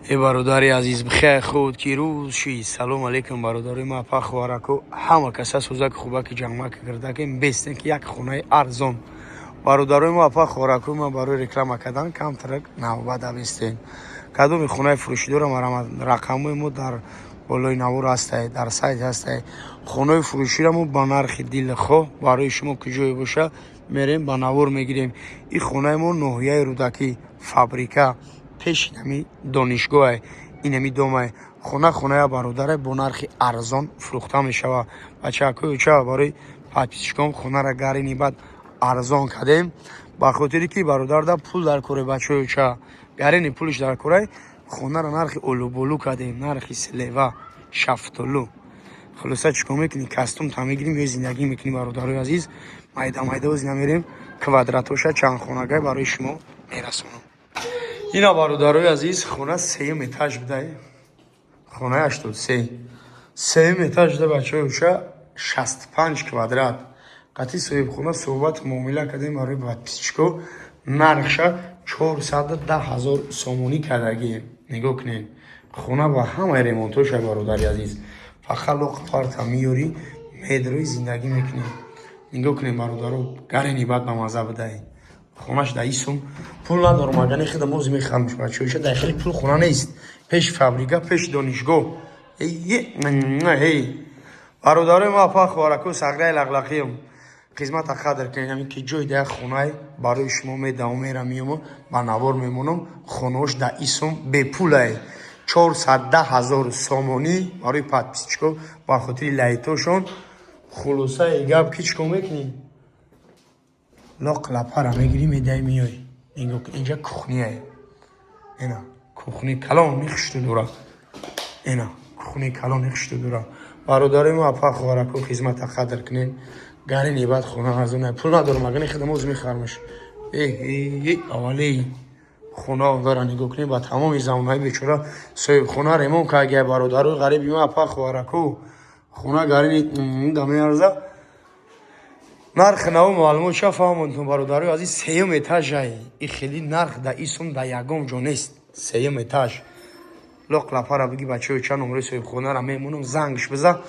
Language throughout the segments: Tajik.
Э, бародари азиз, бихай худ ки рӯз ши. Салом алейкум, бародарои ма, апа, хоҳарако, ҳама каса сӯзаки, хубаки, ҷамъаки, гирдакем бестен, ки як хонаи арзон, бародарои мо, апа, хоҳаракои ма, барои реклама кардан камтарак навбат абестен. Кадоми хонаи фурӯшӣ дорам, рақамҳои мо дар болои навор ҳастай, дар сайт ҳастай. Хонаи фурӯширо мо ба нархи дилхоҳ барои шумо, ки ҷое боша, мерем, ба навор мегирем. Ин хонаи мо ноҳияи Рӯдакӣ, фабрика, пеши нами донишгоҳе, инами домае. Хона, хоная бародаре, бо нархи арзон фурӯхта мешавад. Бачаакои уча, барои подписчикон хонара гарини баъд арзон кардем, ба хотире ки бародарда пул дар коре. Бачаи уча, гарини пулиш дар корай, хонара нархи олуболу кардем, нархи слива, шафтолу. Хулоса, чӣ кор мекунӣ? Костюм та мегирим ё зиндагӣ мекунӣ? Бародарои азиз, майда майда оз намерем, квадратоша чанд хонагай барои шумо мерасонам. Ина, бародарои азиз, хона сеюм этаж будай, хонаи 83, сеюм этаж буда, бачаҳои уша, 65 квадрат. Қатъи соҳибхона суҳбат муомила кардем, барои подписчико нархша 410 000 сомонӣ кардагием. Нигоҳ кунед, хона ба ҳамаи ремонтоша, бародари азиз, фақат лоқ парта меёрӣ, медрои, зиндагӣ мекунӣ. Нигоҳ кунед, бародаро, гарени бад ба мазза будай хонаш. Да исум пул надорам, агани хидам ози мехармш. Бачаҳоиша, дар хеле пул хона нест, пеши фабрика, пеши донишгоҳ. Эй, бародарои ма, апа, хоҳараку, сағраи лақлақиам, хизмата қадр кунед. Ҳамин ки ҷой да хонай барои шумо медавом, мера, меёму ба навор мемонам. Хонаош да исум бепулай, 410 000 сомонӣ барои подписчико, ба хотири лайтошон. Хулосаи гап, ки чӣ кор мекунӣ? Лоқ лапара мегирӣ, медаи, меёй. Нигоҳ кун, инҷа кухняе, ина кухни калони хишту дура, ина кухни калони хишту дура. Бародарои мо, апа, хоҳарако, хизмата қадр кунед. Гарини баъд хона аз он пул надорам, агани хидам оз мехармаш. Аввале хона дора, нигоҳ кунед, ба тамоми замонҳои бечора соҳибхона ремонт карда. Бародарои ғариби мо, апа, хоҳарако, хона гарини да меарза. Нархи наву маълумот ча фаҳмонтон, бародарои азиз. Сеюм этажай, и хели нарх да исум да ягон ҷо нест. Сеюм этаж, лоқ лапара биги, бачаҳои, ча номрои соҳибхонара мемонам, зангш биза,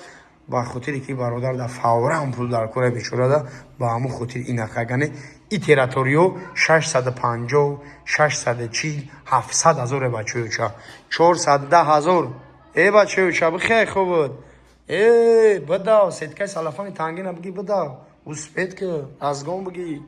ба хотире ки бародар да фавран пул дар кора, бечорада, ба ҳамун хотир ин нарх. Агане и территориё 650, 640, 700 ҳазоре, бачаҳои ча, 410 000. Э, бачаҳои ча, бихай хубуд. Э, бидав сеткаи салафани тангина биги, бидав, успеть ки разгон биги.